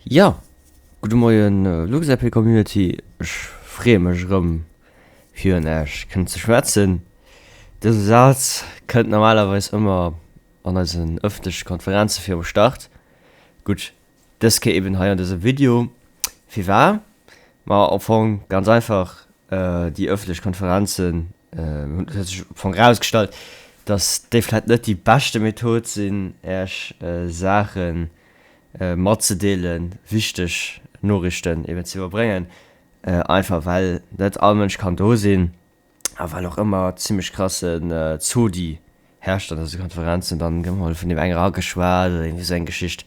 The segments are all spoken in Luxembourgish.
Jo, gudde Moien LuxRP Community, ech freeë mech erëm virun Äech kënnen ze schwätzen. Dëse Saz kënnt normalerweis ëmmer an eisen ëffentleche Konferenze virum Start. Gutt, dës Kéier eben hei an dësem Video. Firwat? Ma am Fong ganz einfach, déi ëffentlech Konferenzen hunn huet sech am Fong erausgestallt, dass déi vläit net déi beschte Method sinn, Äech Saache matzedeelen, wichteg Noriichten eben ze iwwerbréngen, einfach well net all Mënsch kann do sinn a well och ëmmer zimmlech krassen Zodi herrscht an dëse Konferenzen. Dann gëtt mol vun deem enge erageschwat oder iergendwéi esou eng Geschicht.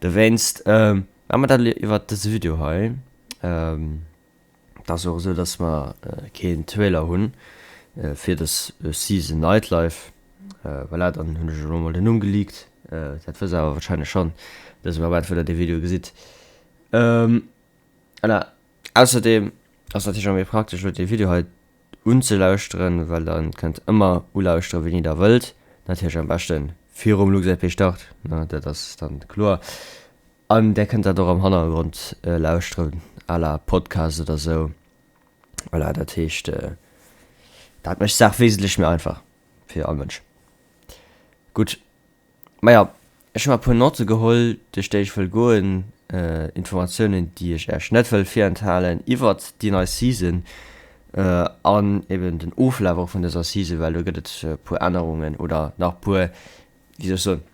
Dowéinst maache mer dat elo iwwert dëse Video hei. Et ass och esou, dass mer keen Trailer hunn fir dës Season Nightlife. Voilà, dann hunn ech elo mol den Numm geleakt. Dat wësst der awer warscheinlech schonn dësem Ament, wou der dee Video gesitt. Voilà, ausserdeem ass natierlech och méi praktesch elo dee Video hei unzelauschteren, well der kënnt ëmmer ulauschteren, wéini der wëllt. Natierlech am beschte virum LuxLP-Start, ne, dat ass dann kloer. An där kënnt dat och am Hannergrond lauschteren, à la Podcast oder sou. Voilà, dat heescht, dat mécht d'Saach wesentlech méi einfach fir all Mënsch. Gutt, maja, ech hu mer e puer Notte geholl, duerch déi ech wëll goen, Informatiounen, déi ech Äech net wëll virenthalen iwwert déi nei Season an eben den Oflaf och vun dëser Season, well do gëtt et e puer Ännerungen oder nach e puer, wéi soll ech soen,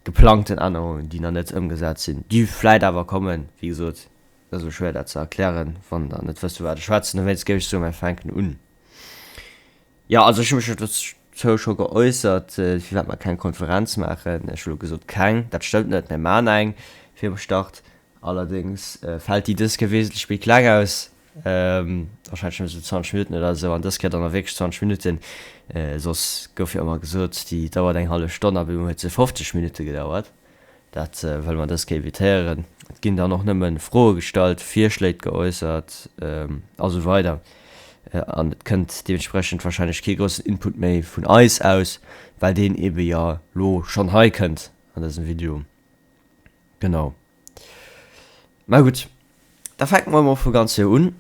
geplangten Ännerungen, déi nach net ëmgesat sinn, déi vläit awer kommen. Wéi gesot, et ass elo schwéier dat ze erklären, wann Der net wësst, vu wat ech schwätzen. Dowéinst géif ech soen, mir fänken un. Jo, also ech hu mech jo dozou scho geäussert, firwat mer keng Konferenz maachen. Ech hu elo gesot keng, dat stëmmt net, mir maachen eng virum Start. Allerdéngs fält déi dës Kéier wesentlech méi kleng aus. Wahrscheinlech nëmme sou 20 Minutten oder esou, an dës Kéier dann och wierklech 20 Minutten, soss gouf jo ëmmer gesot, déi dauert eng hallef Stonn, a bemol huet se 50 Minutte gedauert. Dat wëlle mer dës Kéier evitéieren. Et ginn dann och nëmme Froe gestallt, Virschléit geäussert a sou weider an et kënnt deementsprechend wahrscheinlech kee groussen Input méi vun eis aus, well deen ebe jo lo schonn hei kënnt an dësem Video. Genau. Mä gutt, da fänke mer emol vu ganz vir un,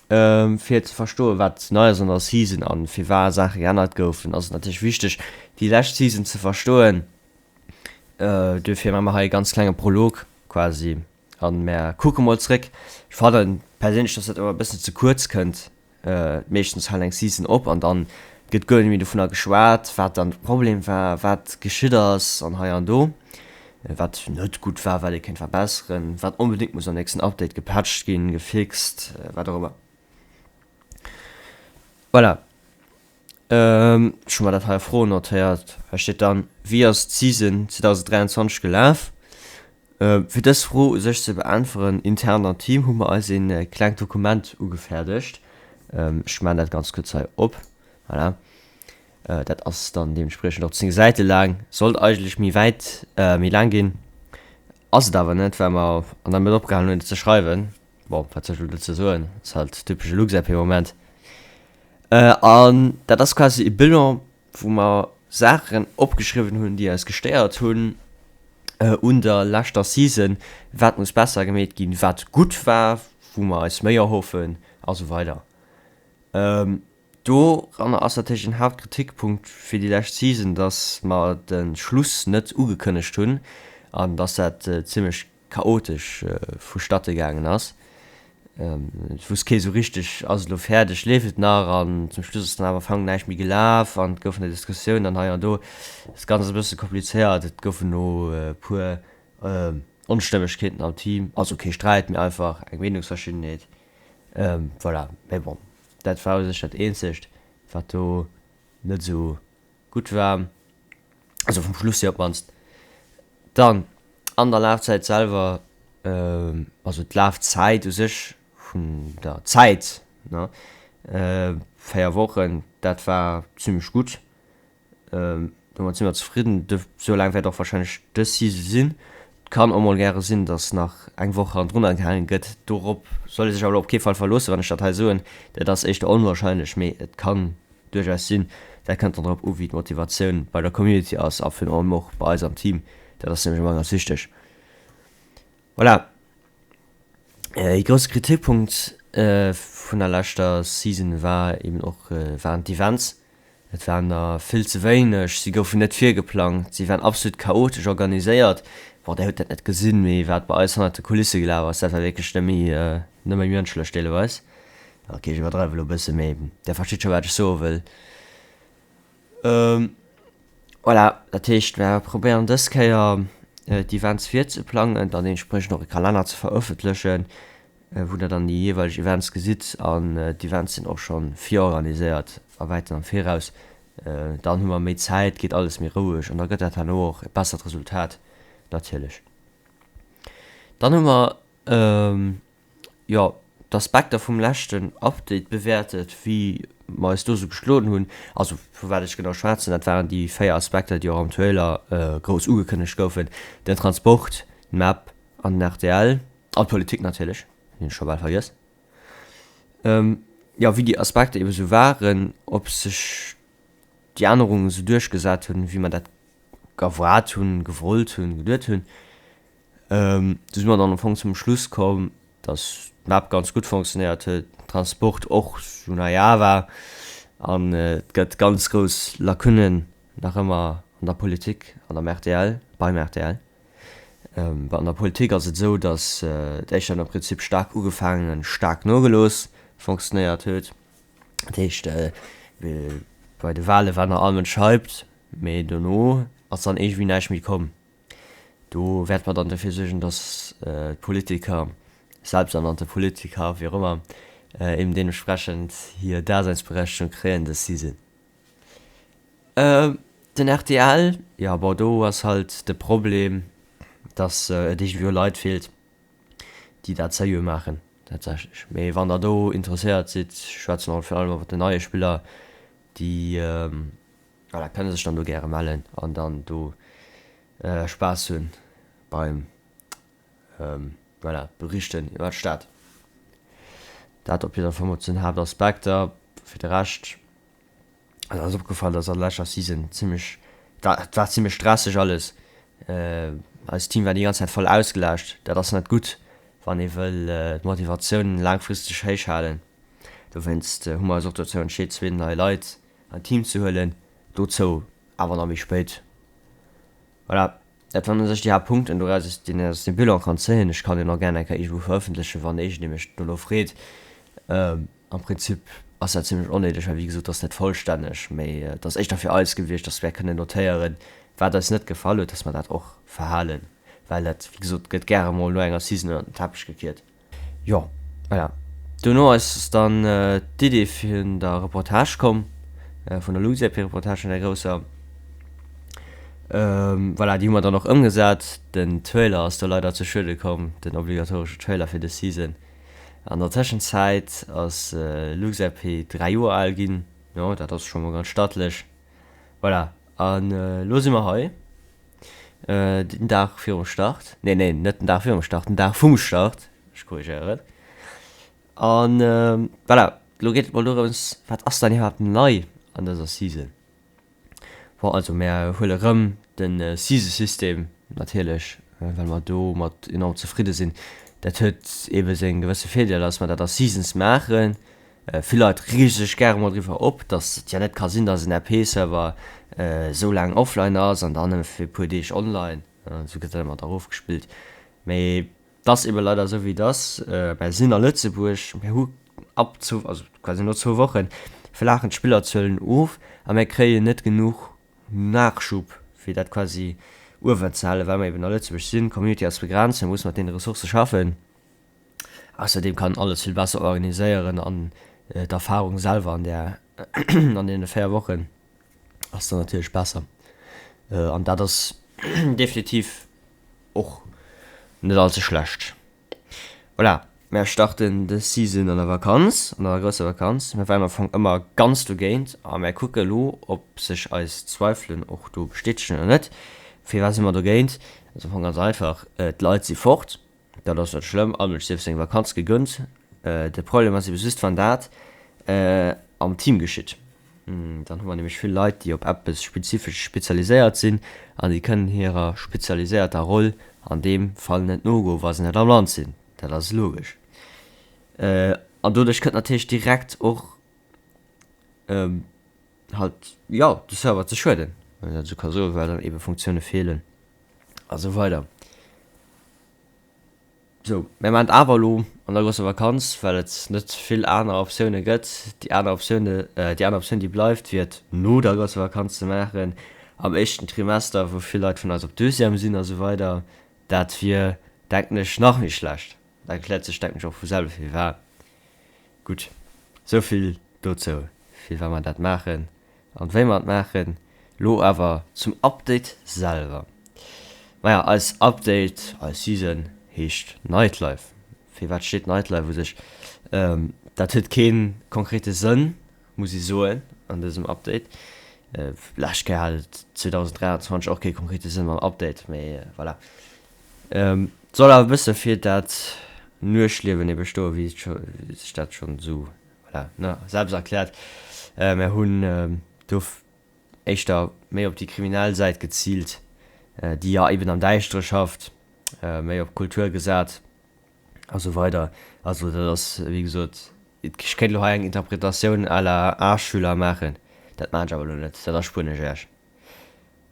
fir ze verstoen, wat nei ass an der Season an firwat Saache geännert goufen, ass et natierlech wichteg, déi lescht Season ze verstoen. Duerfir maache mer hei e ganz klenge Prolog quasi an mär kucke mol zréck. Ech fannen perséinlech, dass dat ëmmer e bëssen ze kuerz kënnt, Meeschtens hält eng Season op an dann gëtt guer net méi dovunner geschwat, wat dann de Problem war, wat geschitt ass an hei an do, wat net gutt war, wat ee kéint verbesseren, wat onbedéngt muss am nächsten Update gepatcht ginn, gefixt, wat och ëmmer. Voilà, ech hu mer dat hei a Froen notéiert. Hei steet dann, Wéi ass d'Season 2023 gelaf? Fir dës Fro u sech ze beäntweren, intern am Team, hu mer eis een klengt Dokument ugefäerdegt. Ech maan dat ganz kuerz hei op. Voilà. Dat ass dann deementspriechend och 10 Säite laang. Sollt eigentlech méi wäit, méi laang ginn, ass et awer net, well mer an der Mëtt opgehalen hunn et ze schreiwen. Bon, wat soll ech elo dozou soen, ass halt typesche Luxrp-Moment. An dat ass quasi e Bilan wou mer Saachen opgeschriwwen hunn, déi eis gestéiert hunn un der leschter Season, wat muss besser gemeet ginn, wat gutt war, wou mer eis méi erhoffen a sou weider. Doranner ass natierlech en Haaptkritikpunkt fir déi lescht Season, dass mer de Schluss net ugekënnegt hunn an dass dat zimmlech chaotesch vu statte gaangen ass. Et wusst kee sou richteg, ass et elo fäerdeg, leeft et nach? An zum Schluss ass dann awer am Fong näischt méi gelaf an et goufen da Diskussiounen an hei an do. Dat Ganzt ass e bësse komplizéiert, et goufen elo e puer Onstëmmegkeeten am Team, also kee Sträit, mee einfach eng Meenungsverschiddenheet. Voilà, mee bon, dat war u sech dat eenzegt, wat do net esou gutt war, also vum Schluss hier op d'mannst. Dann an der Lafzäit selwer, also d'Lafzäit u sech vun der Zäit, ne, 4 Wochen, dat war zimmlech gutt. Domat si mer zefridden. Esou laang wäert och warscheinlech dës Season sinn. Et kann och mol gäre sinn, datt nach eng Woch hannendrunner gehaange gëtt. Dorop soll ee sech awer elo op kee Fall verloossen, wann ech dat hei soen. Dat ass éischter onwarscheinlech, mee et kann duerchaus sinn. Dat kënnt dann drop u wéi d'Motivatioun bei der Community ass a virun allem och bei eis am Team. Dat ass nämlech ëmmer ganz wichteg. Voilà. Ee grousse Kritikpunkt vun der leschter Season war eben och waren d'Events. Et waren der vill ze wéineg, si goufen net virgeplangt, si waren absolut chaotesch organiséiert. Bon, där hutt dat net gesinn, mee wat bei eis hannert de Kulisse gelaf ass, dat war wierklech net méi, net méi mënschlech deelweis. Ok, ech iwwerdreiwe lo e bësse, mee där versteet scho wat ech soe wëll. Voilà, dat heescht, mer probéieren dës Kéier d'Events virzeplangen, dann deementspriechend och e Kalenner ze verëffentlechen, wou der dann déi jeeweileg Events gesitt an d'Events sinn och scho virorganiséiert a wäiten am Viraus. Dann hu mer méi Zäit, geet alles méi roueg an da gëtt dat herno och e bessert Resultat natierlech. Dann hu mer, jo, d'Aspekter vum leschten Update bewäertet, wéi mer eis do esou geschloen hunn. Also vu wat ech genau schwätzen, dat waren déi 4 Aspekter, déi och am Trailer grouss ugekënnegt goufen, den Transport, d'Map an den rtl. An d'Politik natierlech, hunn ech scho bal vergiess. Jo, wéi déi Aspekter ebe sou waren, ob sech déi Ännerungen esou duerchgesat hunn, wéi mer dat erwaart hunn, gewollt hunn, geduet hunn. Do si mer dann am Fong zum Schluss komm, datt d'Map ganz gutt fonctionnéiert huet, den Transport och sou na ja war an et gëtt ganz grouss Lacunnen nach ëmmer an der Politik an am rtl, beim rtl. An der Politik ass et esou, datt et éischter nom Prinzip staark ugefaangen, staark nogelooss fonctionnéiert huet. Dat heescht, bei de Wale war nach all Mënsch hyped, mee dono ass dann iergendwéi näischt méi komm. Do wäerte mer dann dofir suergen, datt d'Politiker, selbsternannte Politiker, wéi och ëmmer, eben deementsprechend hir Daseinsberechtegung kréien, dës Season. Den rtl, jo bon do ass halt de Problem, dass et iergendwéi u Leit feelt, déi dat seriö maachen tatsächlech. Mee wann der do interesséiert sidd, schwätzen och virun allem och mat den neie Spiller, déi voilà kënne sech dann do gäre mellen an dann do Spaass hunn beim voilà berichten iwwer d'Stad. Dat op jidder Fall mol zu den Haaptaspekter. Fir de Rescht. Also ass opgefall, dass an leschter Season zimmlech, et war zimmlech stresseg alles. Eist Team war déi ganz Zäit voll ausgelaascht. Dat ass net gutt, wann ee wëll d'Motivatioun laangfristeg héich halen. Dowéinst hu mer eis och dozou entscheet, zwee nei Leit an d'Team ze huelen. Dozou awer nach méi spéit. Voilà, dat waren u sech déi Haaptpunkten doraus, déi een aus dem Bilan kann zéien. Ech kann deen och gär eng Kéier iergendwou verëffentlechen, wann iergendee mech dono freet. Am Prinzip ass dat zimlech onnéideg, well wéi gesot, et ass net vollstänneg, mee et ass éischter fir eis gewiescht, dass mär kënnen notéieren, wat eis net gefall huet, dass mer dat och verhalen, well dat, wéi gesot, gëtt gäre mol no enger Season ënnert den Teppech gekiert. Jo, voilà. Dono ass dann d'Idee vun der Reportage komm, vun der Luxlp-Reportage, vun där grousser. Voilà, déi hu mer dann och ëmgesat. Den Trailer ass do leider zu Schuede komm, den obligatoresche Trailer fir dës Season. An der Tëschenzäit ass LuxRP 3 Joer al ginn, jo dat ass scho mol ganz stattlech. Voilà, an elo si mer hei, den Dag virum Start, nee nee net den Dag virum Start, den Dag vum Start, ech korrigéieren. An voilà, elo geet et mol dorëms, wat ass dann iwwerhaapt nei an dëser Season? Bon, also mär huele rëm de Season-System natierlech, well mer domat enorm zefridde sinn. Dat huet eebe seng gewësse Virdeeler, dass mer dat a Seasons maachen. Vill Leit reege sech gäre mol driwwer op, dass et jo net ka sinn, dass en RP-Server esou laang offline ass an dann nëmme fir e puer Deeg online. Esou gëtt dat ëmmer da erofgespillt. Mee 't ass ebe leider esou wéi et ass. Mär sinn a Lëtzebuerg, mär hu ab zwou, also quasi no zwou Wochen, flaachen d'Spillerzuelen of a mär kréien net genuch Nachschub, fir dat quasi uewen ze halen, well mer eben a Lëtzebuerg sinn. D'Community ass begrenzt, mir musse mat deene Ressourcë schaffen. Ausserdeem kann een alles vill besser organiséieren an d'Erfarung selwer an där, an deene 4 Wochen ass dann natierlech besser. An dat ass definitiv och net all ze schlecht. Voilà, mär starten dës Season an der Vakanz, an der grousser Vakanz. Mär waren am Fong ëmmer ganz dogéint a mär kucke elo, ob sech eis Zweifelen och do bestätegen oder net. Firwat si mer dogéint? Dat ass am Fong ganz einfach, D'Leit si fort. Dat ass net schlëmm, all Mënsch sief seng Vakanz gegönnt. De Problem ass ebe just, wann dat am Team geschitt. Dann hu mer nämlech vill Leit, déi op eppes Spezifesches spezialiséiert sinn an déi kënnen hirer spezialiséierter Roll an deem Fall net nogoen, wa se net am Land sinn. Dat ass logesch. An doduerch kënnt natierlech direkt och halt, jo, de Server ze schueden, wann een dat esou ka soen, well dann eebe Funktioune feelen a sou weider. Sou, mär maan et awer elo an der grousser Vakanz, well et net vill aner Optioune gëtt. Déi aner Optioune, déi aner Optioun déi bleift, wier et no der grousser Vakanz ze maachen, am éischten Trimester, wou vill Leit vun eis op Deuxième sinn a sou weider. Dat wier, denken ech, nach méi schlecht. Dat erkläert sech, denken ech, och vu selwer firwat. Gutt, sou vill dozou, firwat mer dat maachen an wéi mer et maachen. Lo awer zum Update selwer. Maja, eis Update, eis Season heescht Nightlife. Firwat steet Nightlife u sech? Dat huet kee konkrete Sënn, muss ee soen, an dësem Update. Lescht Kéier hat et 2023 och kee konkrete Sënn mam Update, mee voilà. Et soll awer e bësse fir dat Nuechtliewen ebe stoen, wéi sech dat schonn esou, voilà, ne, selbst erkläert. Mär hunn do éischter méi op déi kriminell Säit geziilt, déi jo eben am Däischtere schafft, méi op Kultur gesat a sou weider. Also dat ass wéi gesot, ech kéint elo hei eng Interpretatioun à la A-Schüler maachen, dat maachen ech awer elo net, dat erspueren ech Iech.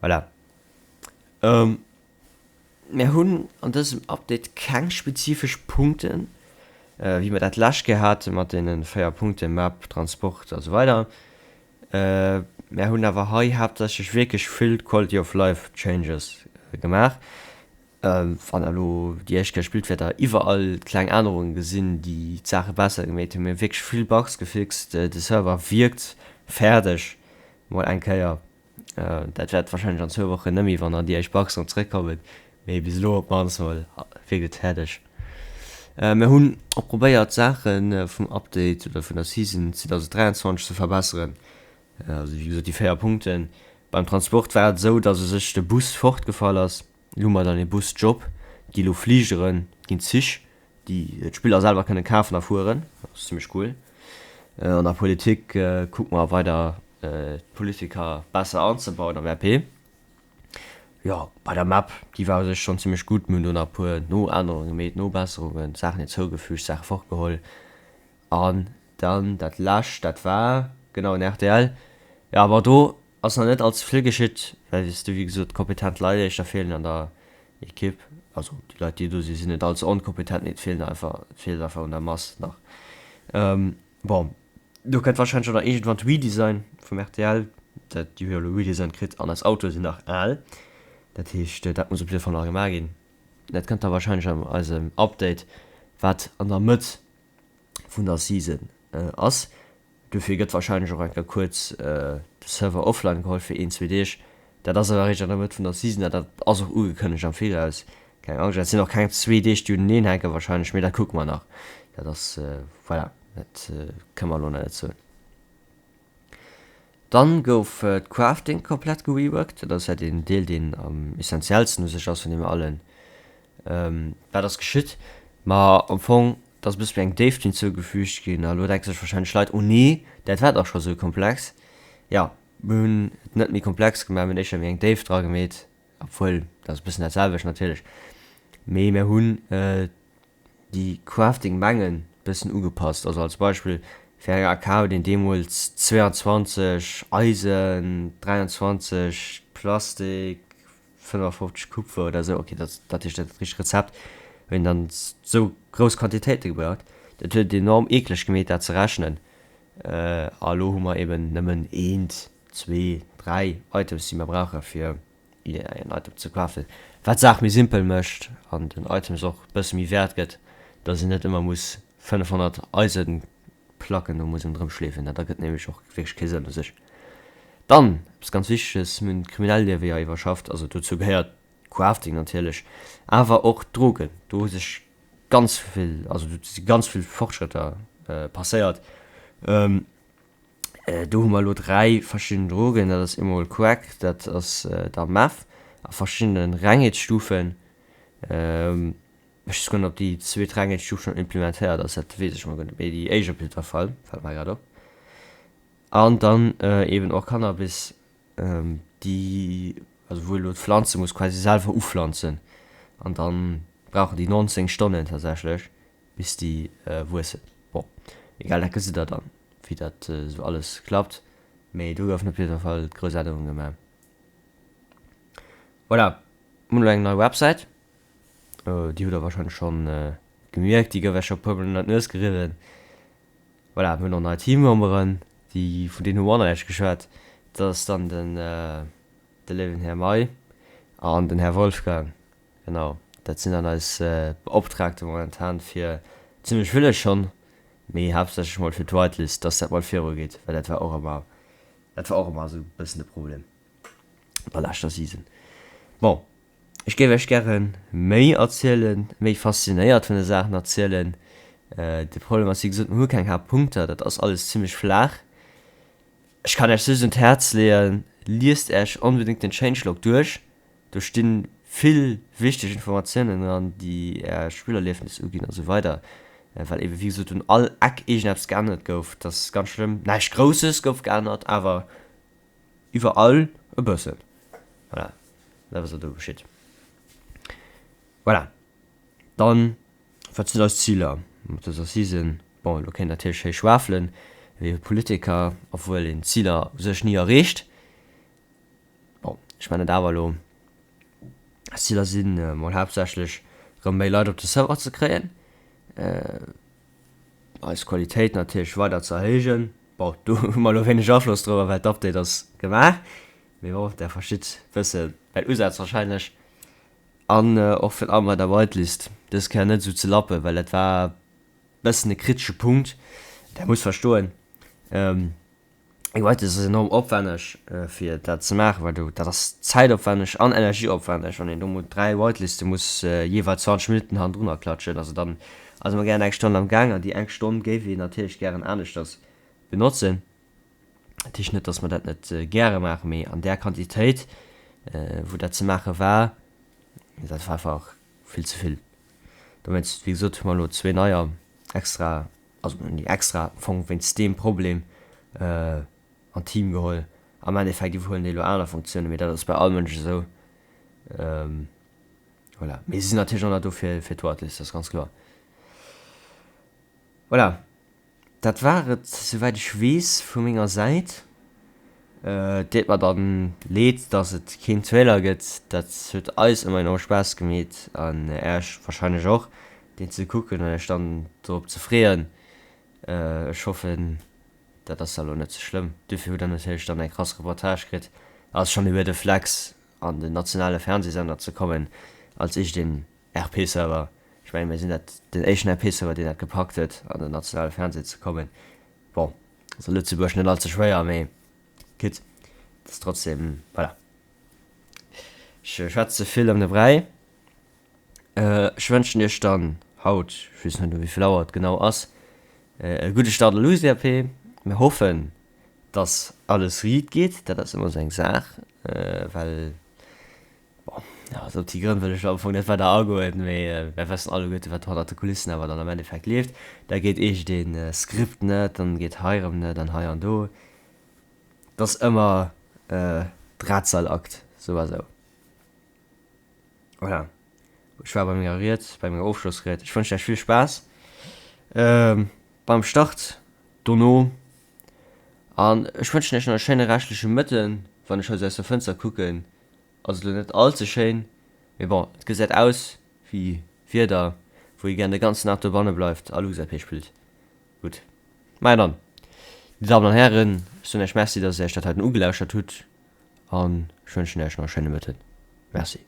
Voilà. Mir hunn an dësem Update keng spezifesch Punkten, wéi mer dat d'lescht Kéier hate mat deene 4 Punkten, Map, Transport a sou weider. Mär hunn awer hei haaptsächlech wierklech vill Quality of Life Changes gemaach. Wann der elo déi éischt Kéier spillt, wäert der iwwerall kleng Ännerunge gesinn, déi d'Saache besser gemeet hunn. Mir hu wierklech vill Bugs gefixt, de Server wierkt fäerdeg mol eng Kéier. Dat wäert wahrscheinlech an zwou Wochen net méi, wann dann déi éischt Bugs erëm zeréckkommen, mee bis elo op d'mannst mol wierkt et fäerdeg. Mir hunn och probéiert Saache vum Update oder vun der Season 2023 ze verbesseren, also wéi gesot déi 4 Punkten. Beim Transport war et esou, dass u sech de Bus fortgefall ass. Elo hu mer dann ee Busjob, et gi elo Fligeren, et ginn Zich, déi d'Spiller selwer kënne kafen a fueren, dat ass zimmlech cool. An der Politik kucke mer weider d'Politiker besser anzebauen am RP. Jo, bei der Map, déi war u sech schonn zimmlech gutt, mir hunn do nach e puer Noännerunge gemeet, Nobesserungen, Saachen hinzougefügt, Saache fortgeholl. An dann dat lescht, dat war genau en rtl. Jo, awer do ass nach net all ze vill geschitt, well wéi s du wéi gesot kompetent Leit éischter feelen an der Ekipp. Also déi Leit déi do sinn, sinn net all ze onkompetent, mee et feelen einfach, et feelt einfach un der Mass nach. Bon, do kënnt warscheinlech och nach iergendwann d'Redesign vum rtl, dat déi hu jo elo Redesign kritt an eis Autoe sinn nach al, dat heescht dat muss op jidde Fall nach gemaach ginn. Dat kënnt da warscheinlech an eisem Update, wat an der Mëtt vun der Season ass. Dofir gëtt wahrscheinlech och eng Kéier kuerz de Server offline geholl fir een, zwee Deeg. Dat ass awer eréischt an der Mëtt vun der Season an dat ass och ugekënnegt am Viraus. Keng Angscht, dat sinn och keng zwee Deeg déi uneneen hänken wahrscheinlech, mee dat kucke mer nach. Dat ass, voilà, dat kënne mer elo nach net soen. Dann gouf d'Crafting komplett gereworked. Dat ass ja deen Deel deen am essentiellsten u sech ass vun deem allen. Wat ass geschitt? Ma am Fong Et ass e bësse méi eng Déift hinzougefügt ginn. A lo denke sech warscheinlech Leit, Oh nee, dat war dach scho sou komplex. Jo, mir hunn et net méi komplex gemaach, mir hunn éischter méi eng Déift dra gemeet, obwuel, dat ass e bëssen dat selwecht natierlech. Mee mir hunn déi Crafting-Mengen e bëssen ugepasst. Also als Beispill, fir eng AK huet een deemools 22 Eisen, 23 Plastik, 55 Kupfer oder sou, ok dat ass natierlech net dat richtegt Rezept, huet een dann sou grouss Quantitéite gebraucht, dat huet et enorm eekleg gemeet dat ze rechnen. A lo hu mer eben nëmmen eent, zwee, dräi Items déi mer brauche fir en Item ze craften, wat d'Saach méi simpel mécht an den Items och e bësse méi Wäert gëtt, dass een net ëmmer muss 500 Eisen Placken do muss een drëm schleefen, dat ergëtt nämlech och wierklech kee Sënn u sech. Dann, eppes ganz Wichteges, mir hunn d'Kriminelliewe jo iwwerschafft, also dozou gehéiert Crafting natierlech, awer och d'Drogen, do hu sech ganz vill, also do si ganz vill Fortschrëtter passéiert. Do hu mer elo 3 verschidden Drogen, dat ass eemol Crack, dat ass da Meth a verschiddene Rengheetsstufen. Ech weess guer net ob déi zweet Rengheetsstuf schonn implementéiert ass, dat weess ech mol guer net, mee déi éischt op jiddwer Fall, fält mer grad op. An dann eben och Cannabis, déi, also wou ee elo d'Pflanze muss quasi selwer upflanzen an dann brauchen déi 19 Stonnen tatsächlech. Bis déi wuessen. Bon, egal, dat gesitt der dann, wéi dat esou alles klappt. Mee do goufen op jidder Fall grouss Ännerunge gemaach. Voilà, mir hunn elo eng nei Websäit. Déi hutt der warscheinlech schonn gemierkt, déi gouf iech scho e puermol ënner d'Nues geriwwen. Voilà, mir hunn och nei Teammemberen, déi, vun deenen hu mer och nach näischt geschwat. Dat ass dann den, de léiwen Här May an den Här Wolfgang. Genau, dat sinn dann eis Beoptraagte momentan fir zimmlech villes schonn, mee haaptsächlech mol fir d'Whitelist, dass dat mol virugeet, well dat war och ëmmer, dat war och ëmmer esou e bëssen de Problem an der leschter Season. Bon, ech géif iech gäre méi erzielen, méi faszinéiert vun de Saachen erzielen. De Problem ass, wéi gesot, mir hu keng Haaptpunkter, dat ass alles zimmlech flaach. Ech kann iech just un d'Häerz leeën, liest iech onbedéngt den Changelog duerch, Do sti vill wichteg Informatiounen dran, déi Är Spillerliefnis uginn a sou weider. Well ebe wéi gesot un all Eck iergendeppes geännert gouf. Dat ass ganz schlëmm. Näischt Grousses gouf geännert, awer iwwerall e bëssen. Voilà, dat ass do geschitt. Voilà, dann, wat sinn eis Ziler mat dëser Season? Bon, elo kéint een natierlech héich schwafelen wéi e Politiker, obwuel een d'Ziler u sech ni erreecht. Bon, ech man et awer elo. Ziler sinn mol haaptsächlech rëm méi Leit op de Server ze kréien, eis Qualitéit natierlech weider ze erhéijen. Bon, do hu mer elo wéineg Afloss driwwer, well d'Update ass gemaach, mee bon, der verstitt bësse mäin Usaz warscheinlech. An och virun allem bei der Whitelist dës Kéier net esou ze lappen, well dat war bëssen e kritesche Punkt, der musst verstoen, Eng Whitelist ass enorm opwänneg fir dat ze maachen, well do dat ass zäitopwänneg an energieopwänneg, wann een do mol 3 Whiteliste muss jeeweils 20 Minutten hannendrunner klatschen. Also dann ass ee mol gären eng Stonn am Gaang an déi eng Stonn géif een natierlech gären aneschters benotzen. Dat heescht net, datt mer dat net gäre maachen, mee an där Quantitéit wou dat ze maache war, dat war einfach vill ze vill. Dowéinst, wéi gesot, hu mer elo zwee neier extra also ni extra, am Fong wéinst deem Problem an d'Team geholl. Am Endeffekt iwwerhuelen déi elo aner Funktiounen, mee dat ass bei all Mënsch esou. Voilà, mee si sinn natierlech och nach do fir fir d'Whitelist, dat ass ganz kloer. Voilà, dat war et souwäit ech weess vu menger Säit. Et deet mer dann leed, dass et keen Trailer gëtt, dat huet eis ëmmer enorm Spaass gemeet an Äech wahrscheinlech och, deen ze kucken an Äech dann dorop ze freeën. Ech hoffen dat ass da lo net ze schlëmm. Dofir hutt der natierlech dann eng krass Reportage kritt. Ass schonn e weirde Flex an den nationale Fernsehsender ze kommen als éischt een RP-Server. Ech mengen mir sinn dat den éischten RP-Server deen dat gepackt huet an den nationale Fernseh ze kommen. Bon, ass a Lëtzebuerg net all ze schwéier, mee quitt, et ass trotzdem, voilà. Ech schwätze ze vill ëm de Bräi. Ech wënschen iech dann haut, ech weess net wéi vill Auer et genau ass, e gudde Start a LuxRP. Mir hoffen, dass alles riit geet, dat ass ëmmer esou eng Saach, well Bon, also op déi Grënn wëll ech elo am Fong net weider agoen, mee mir wëssen alleguerte wat do hannert de Kulissen awer dann am Endeffekt leeft. Da geet iergendee Skript net, dann geet hei erëm net an hei an do. Et ass ëmmer Drahtseilakt, sou a sou. Voilà, ech war bei menger Ried, bei menger Ofschlossried. Ech wënschen Iech vill Spaass beim Start dono an ech wënschen Iech nach e schéine reschtleche Mëtten, wann ech hei sou aus der Fënster kucken. Ass elo net all ze schéin, mee bon, et gesäit aus wéi Wieder wou ee gären de ganzen Dag dobanne bleift a LuxRP spillt. Gutt, maja dann, dir Damen an Hären, ech soen iech Merci, dass dir iech dat heiten ugelauschert hutt an ech wënschen iech nach e schéine Mëtten. Merci.